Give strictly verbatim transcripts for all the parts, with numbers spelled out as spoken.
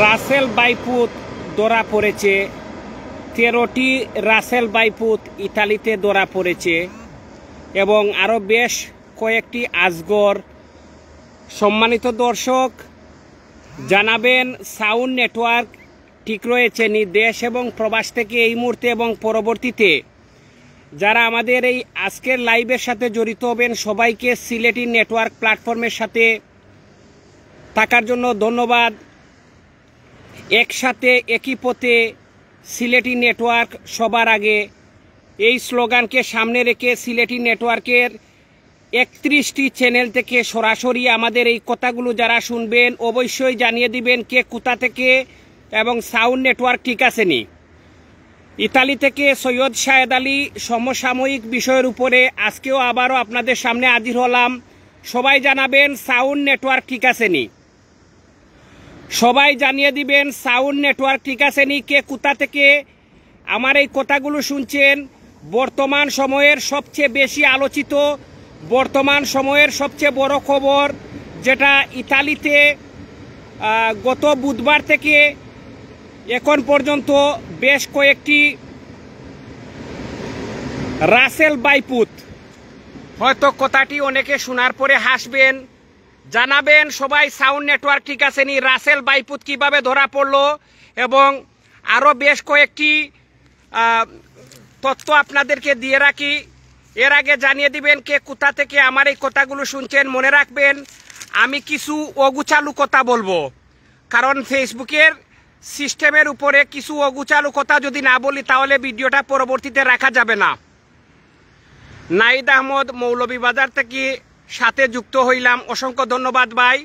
রাসেল বাইপুত ধরা পড়েছে, তেরোটি রাসেল বাইপুত ইতালিতে ধরা পড়েছে এবং আরও বেশ কয়েকটি আজগর। সম্মানিত দর্শক, জানাবেন সাউন্ড নেটওয়ার্ক ঠিক রয়েছে নি? দেশ এবং প্রবাস থেকে এই মুহূর্তে এবং পরবর্তীতে যারা আমাদের এই আজকের লাইভের সাথে জড়িত হবেন, সবাইকে সিলেটি নেটওয়ার্ক প্ল্যাটফর্মের সাথে থাকার জন্য ধন্যবাদ। একসাথে একই পথে, সিলেটি নেটওয়ার্ক সবার আগে, এই স্লোগানকে সামনে রেখে সিলেটি নেটওয়ার্কের একত্রিশটি চ্যানেল থেকে সরাসরি আমাদের এই কথাগুলো যারা শুনবেন, অবশ্যই জানিয়ে দিবেন কে কোথা থেকে এবং সাউন্ড নেটওয়ার্ক ঠিক আছে নি। ইতালি থেকে সৈয়দ শাহেদ আলী। সমসাময়িক বিষয়ের উপরে আজকেও আবারও আপনাদের সামনে হাজির হলাম। সবাই জানাবেন সাউন্ড নেটওয়ার্ক ঠিক আছে নি। সবাই জানিয়ে দিবেন সাউন্ড নেটওয়ার্ক ঠিক আছে নি, কে কোথা থেকে আমার এই কথাগুলো শুনছেন। বর্তমান সময়ের সবচেয়ে বেশি আলোচিত, বর্তমান সময়ের সবচেয়ে বড় খবর, যেটা ইতালিতে আহ, গত বুধবার থেকে এখন পর্যন্ত বেশ কয়েকটি রাসেল বাইপুত। হয়তো কথাটি অনেকে শোনার পরে হাসবেন, জানাবেন সবাই সাউন্ড নেটওয়ার্ক ঠিক আছে নি, রাসেল বাইপুত কিভাবে ধরা পড়লো এবং আরও বেশ কয়েকটি আহ, তথ্য আপনাদেরকে দিয়ে রাখি। এর আগে জানিয়ে দিবেন কে কোথা থেকে আমার এই কথাগুলো শুনছেন। মনে রাখবেন, আমি কিছু অগুছালু কথা বলবো, কারণ ফেসবুকের সিস্টেমের উপরে কিছু অগুছালু কথা যদি না বলি, তাহলে ভিডিওটা পরবর্তীতে রাখা যাবে না। নাহিদ আহমদ মৌলভীবাজার থেকে সাথে যুক্ত হইলাম, অসংখ্য ধন্যবাদ ভাই।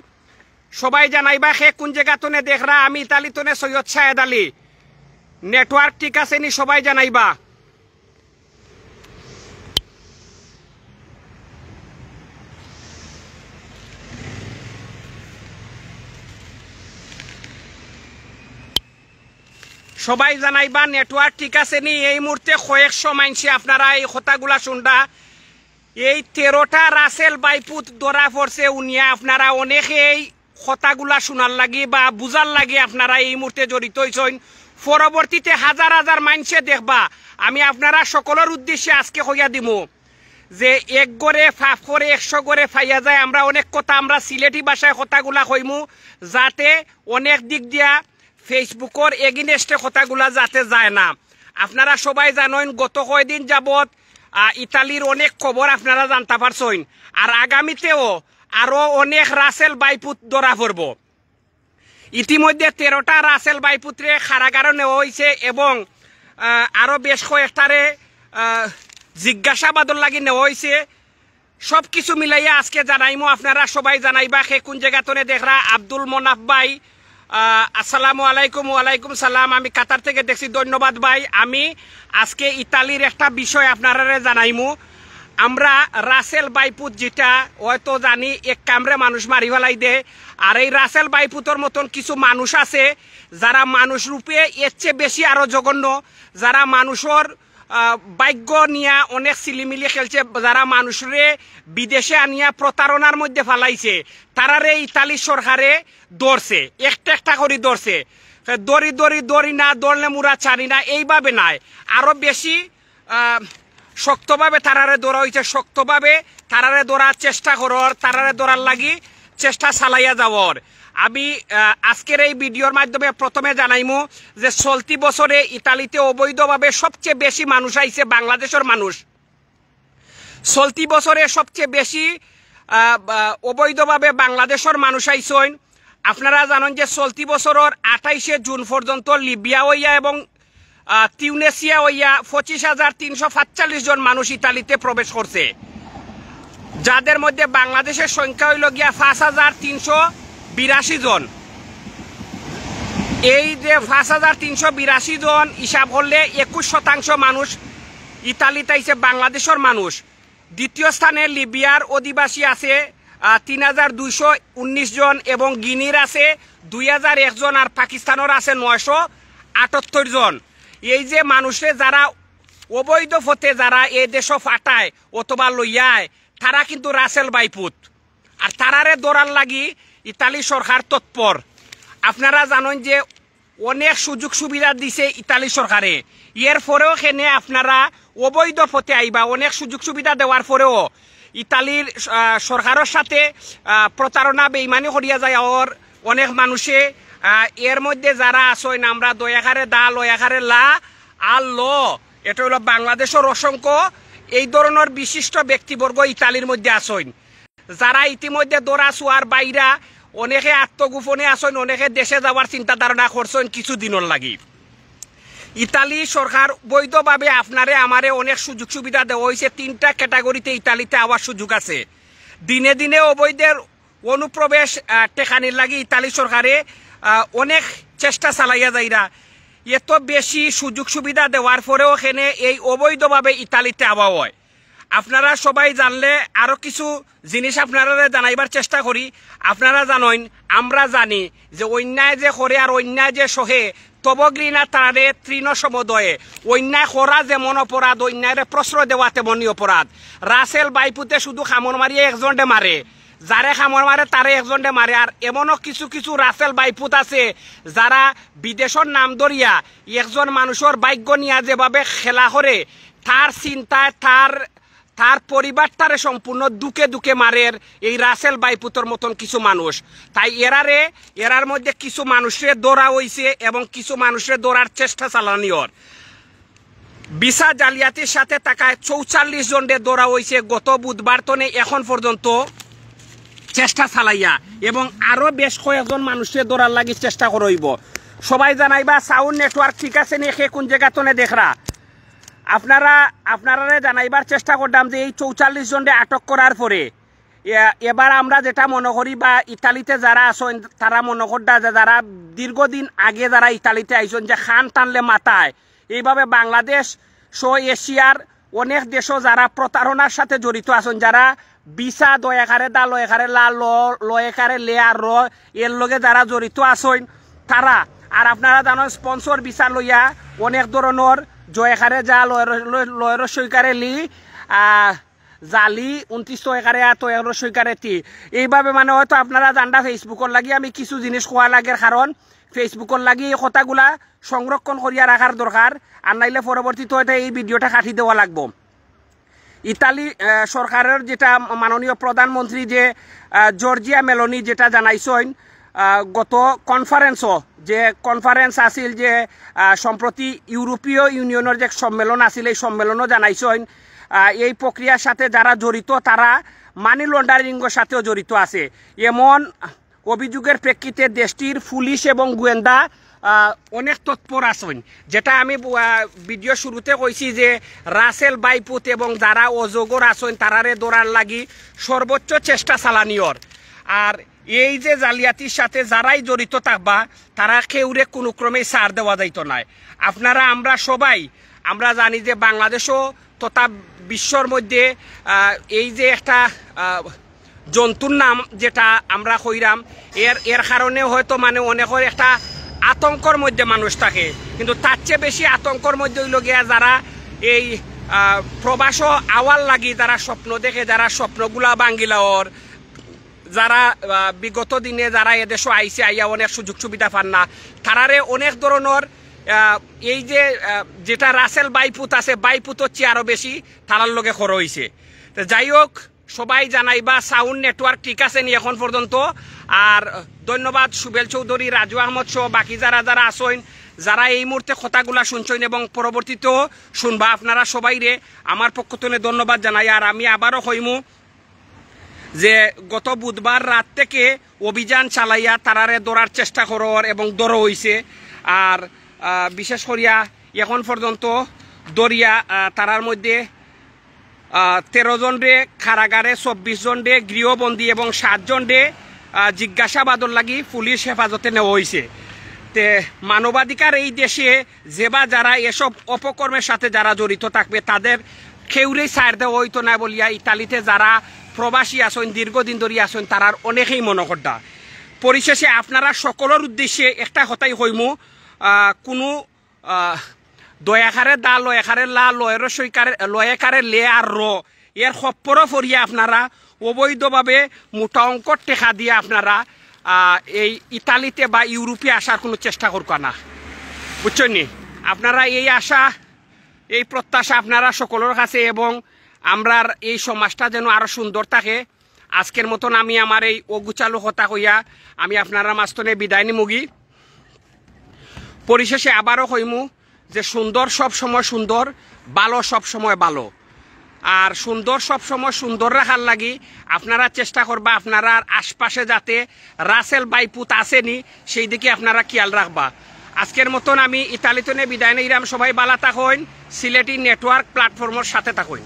সবাই জানাইবা কে কোন জায়গা তনে দেখরা, আমি ইতালি তনে সৈয়দ শাহেদ আলী। নেটওয়ার্ক ঠিক আছে নি, সবাই জানাইবা। সবাই জানাইবা নেটওয়ার্ক ঠিক আছে নি। এই মুহূর্তে কয়েকশো মানষে আপনারা এই কথাগুলা শুনরা। এই তেরোটা রাসেল বাইপুত ধরা পড়ছে উনিয়া। আপনারা অনেকেই কথাগুলা শোনার লাগি বা বুঝার লাগি আপনারা এই মুহূর্তে জড়িত হইছইন। পরবর্তীতে হাজার হাজার মানষে দেখবা। আমি আপনারা সকলের উদ্দেশ্যে আজকে কইয়া দিমু যে এক ঘরে পাপ করে একশো ঘরে পাইয়া যায়। আমরা অনেক কথা আমরা সিলেটি ভাষায় কথাগুলা কইমু, যাতে অনেক দিক দিয়া ফেসবুকর এগেইনস্টে কথাগুলা যাতে যায় না। আপনারা সবাই জানইন, গত কয়দিন যাবত, আহ, ইতালির অনেক খবর আপনারা জানতা পারছইন। আর আগামীতেও আরো অনেক রাসেল বাইপুত ধরা পড়বো। ইতিমধ্যে তেরোটা রাসেল বাইপুতরে কারাগারো নেওয়া হইছে এবং, আহ, আরো বেশ কয়েকটারে, আহ, জিজ্ঞাসাবাদর লাগি নেওয়া হইছে। সবকিছু মিলাইয়া আজকে জানাইমু, আপনারা সবাই জানাইবা কে কোন জায়গা তনে দেখরা। আব্দুল মনাফ ভাই, আহ, আসসালামু আলাইকুম। ওয়ালাইকুম সালাম, আমি কাতার থেকে দেখছি, ধন্যবাদ ভাই। আমি আজকে ইতালির একটা বিষয় আপনারারে জানাইমু। আমরা রাসেল বাইপুত যেটা হয়তো জানি, এক কামড়ে মানুষ মারি ফেলাই দে। আর এই রাসেল বাইপুতর মতন কিছু মানুষ আছে, যারা মানুষ রূপে এর চেয়ে বেশি আরো জঘন্য, যারা মানুষর, আহ, ভাগ্য নিয়া অনেক সিলিমিলি খেলছে, যারা মানুষরে বিদেশে আনিয়া প্রতারণার মধ্যে ফালাইছে, তারারে ইতালি সরকারে ধরছে, একটা একটা করি ধরছে। দড়ি দড়ি দড়ি না ধরলে মুরা ছাড়ি না, এইভাবে নাই, আরো বেশি, আহ, শক্তভাবে তারারে ধরা হইছে, শক্তভাবে তারারে ধরার চেষ্টা করর, তারারে ধরার লাগি চেষ্টা চালাইয়া যাওয়ার। আমি, আহ, আজকের এই ভিডিওর মাধ্যমে প্রথমে জানাইমু যে চলতি বছরে ইতালিতে অবৈধভাবে সবচেয়ে বেশি মানুষ আইছে বাংলাদেশর মানুষ। চলতি বছরে সবচেয়ে বেশি, আহ, আহ, অবৈধভাবে বাংলাদেশর মানুষ আইছইন। আপনারা জানেন যে চলতি বছরর আঠাইশে জুন পর্যন্ত লিবিয়া হইয়া এবং, আহ, তিউনেসিয়া হইয়া পঁচিশ হাজার তিনশো পাঁচচল্লিশ জন মানুষ ইতালিতে প্রবেশ করছে, যাদের মধ্যে বাংলাদেশের সংখ্যা হইল গিয়া পাঁচ হাজার তিনশো বিরাশি জন। এই যে পাঁচ হাজার তিনশো বিরাশি জন হিসাব করলে একুশ শতাংশ মানুষ ইতালিতে আইছে বাংলাদেশর মানুষ। দ্বিতীয় স্থানে লিবিয়ার অধিবাসী আছে, আহ, তিন হাজার দুইশো উনিশ জন এবং গিনির আছে দুই হাজার এক জন আর পাকিস্তানর আছে নয়শো আটাত্তর জন। এই যে মানুষরে যারা অবৈধ পথে যারা এই দেশো ফাটায় অথবা লইয়ায়, তারা কিন্তু রাসেল বাইপুত। আর তারারে ধরার লাগি ইতালি সরকার তৎপর। আপনারা জানইন যে অনেক সুযোগ সুবিধা দিছে ইতালি সরকারে, এর পরেও কেনে আপনারা অবৈধ পথে আইবা। অনেক সুযোগ সুবিধা দেওয়ার পরেও ইতালির আহ, সরকারের সাথে আহ, প্রতারণা বেইমানি করিয়া যায় ওর অনেক মানুষে। আহ, এর মধ্যে যারা আছইন, আমরা দয়াকারে দা লয়াকারে লা আর ল, এটা হইল বাংলাদেশের অসংখ্য এই ধরনের বিশিষ্ট ব্যক্তিবর্গ ইতালির মধ্যে আছইন, যারা ইতিমধ্যে ধরা ছোঁয়ার বাইরা, অনেকে আত্মগোপনে আছইন, অনেকে দেশে যাওয়ার চিন্তা ধারণা করছইন কিছু দিনের লাগি। ইতালি সরকার বৈধভাবে আপনারে আমারে অনেক সুযোগ সুবিধা দেওয়া হয়েছে। তিনটা ক্যাটাগরিতে ইতালিতে আওয়ার সুযোগ আছে। দিনে দিনে অবৈধের অনুপ্রবেশ আহ, ঠেকানির লাগি ইতালি সরকারে আহ, অনেক চেষ্টা চালাইয়া যাইরা। এত বেশি সুযোগ সুবিধা দেওয়ার পরেও কেনে এই অবৈধভাবে ইতালিতে আওয়া হয়। আপনারা সবাই জানলে আরো কিছু জিনিস আপনারারে জানাইবার চেষ্টা করি। আপনারা জানইন, আমরা জানি যে অন্যায় যে করে আর অন্যায় যে সহে, তব ঘৃণা তারে তৃণ সমদয়ে। অন্যায় করা যেমন অপরাধ, অন্যায়রে প্রশ্রয় দেওয়া তেমনই অপরাধ। রাসেল বাইপুতে শুধু কামড় মারিয়া একজনরে মারে, যারে কামড় মারে তারে একজনরে মারে। আর এমনও কিছু কিছু রাসেল বাইপুত আছে যারা বিদেশর নাম ধরিয়া একজন মানুষর ভাগ্য নিয়া যেভাবে খেলা করে, তার চিন্তায় তার তার পরিবারটারে সম্পূর্ণ দুকে দুকে মারের এই রাসেল বাইপুতর মতন কিছু মানুষ। তাই এরারে, এরার মধ্যে কিছু মানুষরে ধরা হইছে এবং কিছু মানুষরে ধরার চেষ্টা চালানি অর। ভিসা জালিয়াতির সাথে থাকায় চৌচল্লিশ জনরে ধরা হইছে গত বুধবার তনে এখন পর্যন্ত চেষ্টা চালাইয়া, এবং আরো বেশ কয়েকজন মানুষরে ধরার লাগি চেষ্টা করা হইব। সবাই জানাইবা সাউন্ড নেটওয়ার্ক ঠিক আছে নি, কে কোন জায়গা তনে দেখরা। আপনারা, আপনারারে জানাইবার চেষ্টা করলাম যে এই চৌচল্লিশ জনরে আটক করার পরে এ-, এবার আমরা যেটা মনে করি বা ইতালিতে যারা আছইন তারা মনে কররা যে যারা দীর্ঘদিন আগে যারা ইতালিতে আইছইন যে খান টানলে মাথায়, এইভাবে বাংলাদেশ সহ এশিয়ার অনেক দেশও যারা প্রতারণার সাথে জড়িত আছইন, যারা ভিসা দয়াকারে দা লয়াকারে লা ল লয়াকারে লে আর র এর লগে যারা জড়িত আছইন তারা। আর আপনারা জানইন স্পন্সর ভিসা লইয়া অনেক ধরনের জয়াকারে যা লয়ের লয়ের সইকারে লি আহ, জালি উনত্রিশ তয়কারে আ তয়র সইকারে তি। এইভাবে মানে হয়তো আপনারা জানরা ফেসবুকর লাগি আমি কিছু জিনিস কওয়া লাগের, কারণ ফেসবুকর লাগি এই কথাগুলা সংরক্ষণ করিয়া রাখার দরকার, আর নাইলে পরবর্তীতে হয়তো এই ভিডিওটা কাটি দেওয়া লাগবো। ইতালি আহ, সরকারের যেটা মাননীয় প্রধানমন্ত্রী যে আহ, জর্জিয়া মেলোনি যেটা জানাইছইন আহ, গত কনফারেন্সও, যে কনফারেন্স আছিল যে আহ, সম্প্রতি ইউরোপীয় ইউনিয়নের যে সম্মেলন আছিল, এই সম্মেলনও জানাইছইন আহ, এই প্রক্রিয়ার সাথে যারা জড়িত তারা মানি লন্ডারিংয়ের সাথেও জড়িত আছে। এমন অভিযোগের প্রেক্ষিতে দেশটির পুলিশ এবং গোয়েন্দা আহ, অনেক তৎপর আছইন। যেটা আমি আহ, ভিডিও শুরুতে কইছি যে রাসেল বাইপুত এবং যারা অজগর আছইন তারারে ধরার লাগি সর্বোচ্চ চেষ্টা চালানি অর। আর এই যে জালিয়াতির সাথে যারাই জড়িত থাকবা তারা কেউরে কোনো ক্রমেই ছাড় দেওয়া যাইতো নায়। আপনারা, আমরা সবাই আমরা জানি যে বাংলাদেশও তথা বিশ্বর মধ্যে আহ, এই যে একটা আহ, জন্তুর নাম যেটা আমরা কইরাম, এর এর কারণে হয়তো মানে অনেকের একটা আতঙ্কর মধ্যে মানুষ থাকে, কিন্তু তার চেয়ে বেশি আতঙ্কর মধ্যে হইল গিয়া যারা এই আহ, প্রবাসও আওয়ার লাগি যারা স্বপ্ন দেখে, যারা স্বপ্নগুলা ভাঙ্গিলাওর, যারা আহ, বিগত দিনে যারা এদেশও আইছে, আইয়া অনেক সুযোগ সুবিধা পান না, তারারে অনেক ধরনের আহ, এই যে আহ, যেটা রাসেল বাইপুত আছে, বাইপুত হচ্ছে আরো বেশি তারার লগে খরচ হইছে। তো যাই হোক, সবাই জানাইবা সাউন্ড নেটওয়ার্ক ঠিক আছে নি এখন পর্যন্ত। আর ধন্যবাদ সুবেল চৌধুরী, রাজু আহমদ সহ বাকি যারা যারা আছইন, যারা এই মুহূর্তে কথাগুলা শুনছইন এবং পরবর্তীতেও শুনবা, আপনারা সবাইরে আমার পক্ষ থেকে ধন্যবাদ জানাই। আর আমি আবারও কইমু যে গত বুধবার রাত থেকে অভিযান চালাইয়া তারারে ধরার চেষ্টা করর এবং ধরা হইছে। আর আহ, বিশেষ করিয়া এখন পর্যন্ত ধরিয়া আহ, তারার মধ্যে আহ, তেরো জনরে কারাগারে, চব্বিশ জনরে গৃহবন্দী এবং সাত জনরে আহ, জিজ্ঞাসাবাদর লাগি পুলিশ হেফাজতে নেওয়া হইছে। তে মানবাধিকার এই দেশে যে বা যারা এসব অপকর্মের সাথে যারা জড়িত থাকবে তাদের কেউরেই ছাড় দেওয়া হইতো না বলিয়া ইতালিতে যারা প্রবাসী আছইন, দীর্ঘদিন ধরি আছইন, তারার অনেকেই মনে কররা। পরিশেষে আপনারা সকলের উদ্দেশ্যে একটা কথাই কইমু, আহ, কোনো আহ, দয়াকারে দা লয়াকারে লা লয়ের সইকারে লয়াকারে লে আর র এর খপ্পরও ফরিয়া আপনারা অবৈধভাবে মোটা অঙ্কর টেকা দিয়া আপনারা আহ, এই ইতালিতে বা ইউরোপে আসার কোনো চেষ্টা করবা না, বুঝছইন নি? আপনারা এই আশা, এই প্রত্যাশা আপনারা সকলের কাছে এবং আমরার এই সমাজটা যেন আরো সুন্দর থাকে। আজকের মতন আমি আমার এই অগুছালো কথা কইয়া আমি আপনারার মাঝখানে বিদায় নিমুগি। পরিশেষে আবারও কইমু যে সুন্দর সব সময় সুন্দর, ভালো সব সময় ভালো। আর সুন্দর সব সময় সুন্দর রাখার লাগি আপনারা চেষ্টা করবা আপনারার আশপাশে যাতে রাসেল ভাইপুত আছেনি, সেই দিকে আপনারা খেয়াল রাখবা। আজকের মতন আমি ইতালিতনে বিদায় নিরাম। সবাই ভালা থাকইন, সিলেটি নেটওয়ার্ক প্ল্যাটফর্মর সাথে থাকইন।